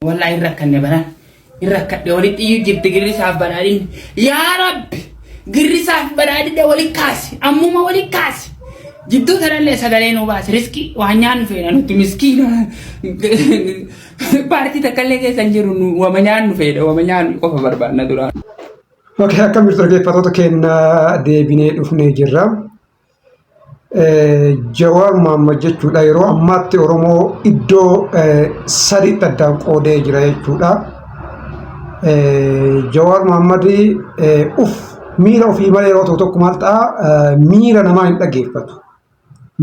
Wallaahi hin rakkanne baraan. Hin rakkadhe walitti iyyuu jirti girrisaaf badhaadhinni. Yaa Rabbi girrisaaf badhaadhinna wali kaasi. Ammuma wali kaasi. Jidduu tanallee sagalee nuu baasi. Riskii waan nyaannu feena nuti miskiina. Paartii takkallee keessa hin jiru nu wama nyaannu feena wama nyaannu qofa barbaanna duraan. Okay, akkam jirtu dhaggeeffattoota keenya deebinee dhufnee jirra. Jawaar Mohaammed jechuudha yeroo ammaatti Oromoo iddoo sadiitti addaan qoodee jira jechuudha. Jawaar Mohaammed uf miira ofii malee yeroo tokko tokko maal ta'a miira namaa hin dhageeffatu.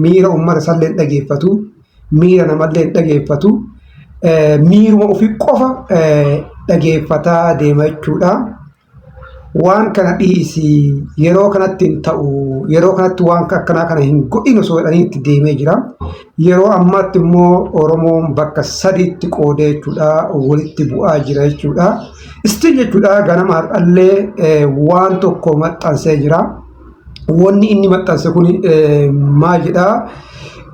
Miira uummata isallee hin dhageeffatu. Miira namallee hin dhageeffatu. Miiruma ofii qofa dhageeffataa deema jechuudha. Waan kana dhiisi yeroo kanatti hin ta'u yeroo kanatti waan akkanaa kana hin godhin osoo jedhanii itti deemee jira. Yeroo ammaatti immoo Oromoon bakka sadiitti qoodee jechuudha walitti bu'aa jira jechuudha. Istiin jechuudha ganama har'allee waan tokko maxxansee jira. Wanni inni maxxanse kun maal jedhaa?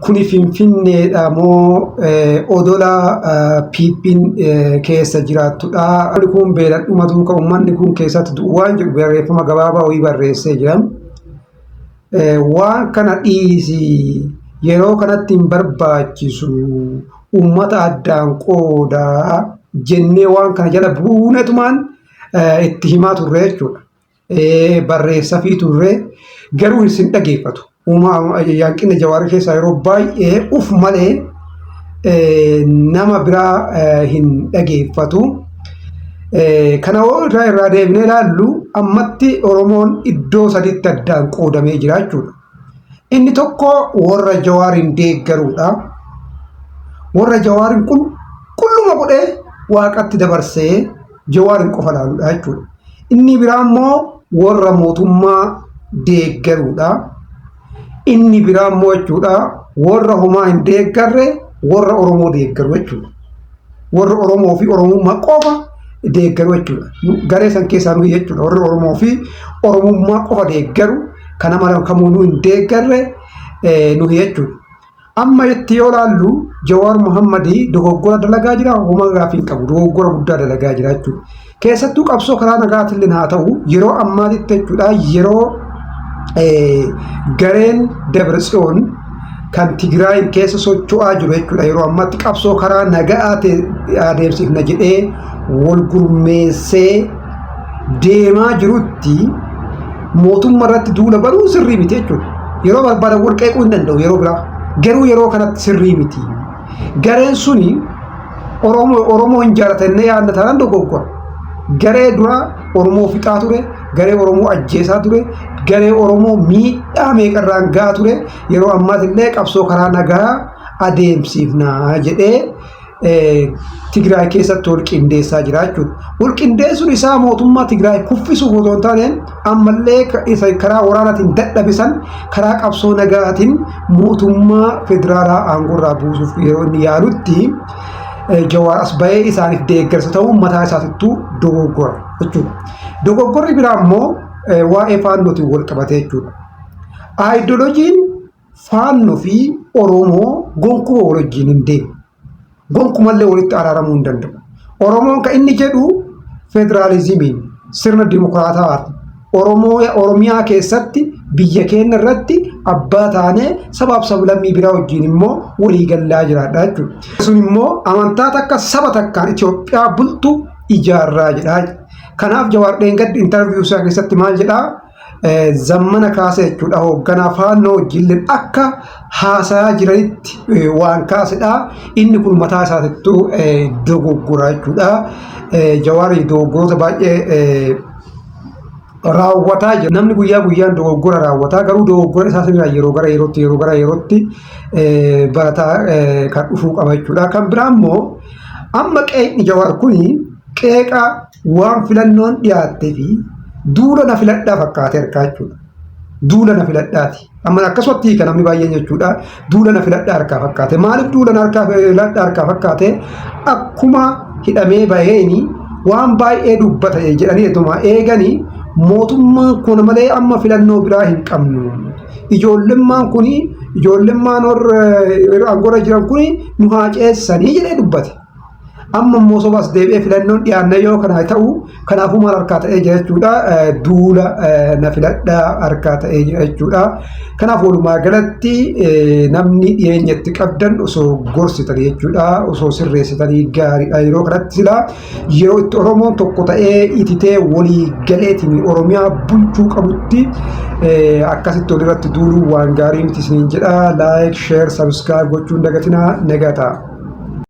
Kuni Finfinneedha moo odola PP'n keessa jiraattudha? Wanni kun beelan dhumatu kan uummanni kun keessatti du'u waan jedhu barreeffama gabaabaa wayii barreessee jira. Waan kana dhiisi yeroo kanatti hin barbaachisu uummata addaan qoodaa jennee waan kana jala buunetumaan itti himaa turre jechuudha. Barreessafii turre garuu isin dhageeffatu. Uumaa yaanqina Jawaar keessaa yeroo baay'ee uf malee nama biraa hin dhageeffatu. Kana irraa irraa deebinee ilaallu ammatti Oromoon iddoo sadiitti addaan qoodamee jira jechuudha. Inni tokko warra Jawaariin deeggaruudha. Warra Jawaariin qulqulluma godhee waaqatti dabarsee Jawaariin qofa ilaaluudha jechuudha. Inni biraa immoo warra mootummaa deeggaruudha. Inni biraa immoo jechuudha warra homaa hin deeggarre warra Oromoo deeggaru jechuudha. Warra Oromoo fi Oromummaa qofa deeggaru jechuudha. Garee san keessaa nuyi jechuudha. Warri Oromoo fi Oromummaa qofa deeggaru kana mara kamuu nu hin deeggarre nuyi jechuudha. Amma itti yoo laallu Jawaar Muhammadii dogoggora dalagaa jira homaa gaaffii hin qabu dogoggora guddaa dalagaa jira jechuudha. Keessattuu qabsoo karaa nagaatillee haa ta'u yeroo ammaatitti jechuudha yeroo gareen Dabratsiyoon kan Tigraayin keessa socho'aa jiru jechuudha yeroo ammaatti qabsoo karaa nagaa adeemsifna jedhee wal gurmeessee deemaa jirutti mootummaa irratti duula banuun sirrii miti jechuudha. Yeroo barbaadan wal qeequu hin danda'u yeroo biraa. Garuu yeroo kanatti sirrii miti. Gareen suni Oromoo hin jaallatannee yaadna taanaan dogoggora. Garee dura Oromoo fixaa ture, garee Oromoo ajjeesaa ture, garee Oromoo miidhaa meeqarraan gahaa ture, yeroo ammaas illee qabsoo karaa nagaa adeemsifna jedhee Tigraay keessatti wal qindeessaa jira jechuudha. Wal qindeessuun isaa mootummaa Tigraay kuffisuuf otoo hin taane ammallee isa karaa waraanaatiin dadhabe san karaa qabsoo nagaatiin mootummaa federaalaa aangoorraa buusuuf yeroo inni yaalutti Jawaar as bahee isaaniif deeggarsa ta'uun mataa isaatittuu dogoggora jechuudha. Dogoggorri biraa immoo waa'ee faannootiin wal qabate jechuudha. Aayidolojiin Faannoo fi Oromoo gonkuma wal wajjin hin deemu. Gonkumallee walitti araaramuu hin danda'u. Oromoon kan inni jedhu federaalizimiin sirna dimokiraatawaati. Oromoo Oromiyaa keessatti biyya keenya irratti abbaa taanee sabaaf sablammii biraa wajjin immoo walii gallaa jiraadha jechuudha. Sun immoo amantaa takka saba takkaan Itoophiyaa bultu ijaarraa jedha. Kanaaf Jawaar Dheengaddi intarviiyuu isaa keessatti maal jedhaa? Zammana kaase jechuudha hoogganaa faannoo wajjin akka haasayaa jiranitti waan kaasedha. Inni kun mataa isaatittuu dogoggora jechuudha. Jawaari dogoggoroota baay'ee raawwataa jira. Namni guyyaa guyyaan dogoggora raawwataa garuu dogoggora isaa sanirraa yeroo gara yerootti yeroo gara yerootti barataa kan dhufuu qaba jechuudha. Kan biraa immoo amma qeeqni Jawaar kuni qeeqa waan filannoon dhiyaattee fi duula na filadhaa fakkaatee harkaa jechuudha. Duula na filadhaati. Amma akkasumatti hiika namni baay'een jechuudha. Duula na filadhaa harkaa fakkaate. Maaliif duula na harkaa filadhaa harkaa fakkaate? Akkuma hidhamee baheeni waan baay'ee dubbata jedhanii etuma eeganii mootummaan kun malee amma filannoo biraa hin qabnu. Ijoollummaan kun ijoollummaan warra aangorra jiran kun nu haa ceessanii jedhee dubbate. Amma immoo sobaas deebi'ee filannoon dhiyaanna yoo kana ta'u, kanaafuu maal harkaa ta'ee jira jechuudha? Duula na filadhaa harkaa ta'ee jira jechuudha. Kanaaf walumaa galatti namni dhiyeenyatti qabdan osoo gorsitanii jechuudha, osoo sirreessitanii gaariidha. Yeroo kanatti silaa yeroo itti Oromoon tokko ta'ee ititee walii galeetiin Oromiyaa bulchuu qabutti akkasitti walirratti duuluu waan gaarii miti isiniin jedha. Like, share, subscribe gochuun dagatinaa. Nagaa ta'a.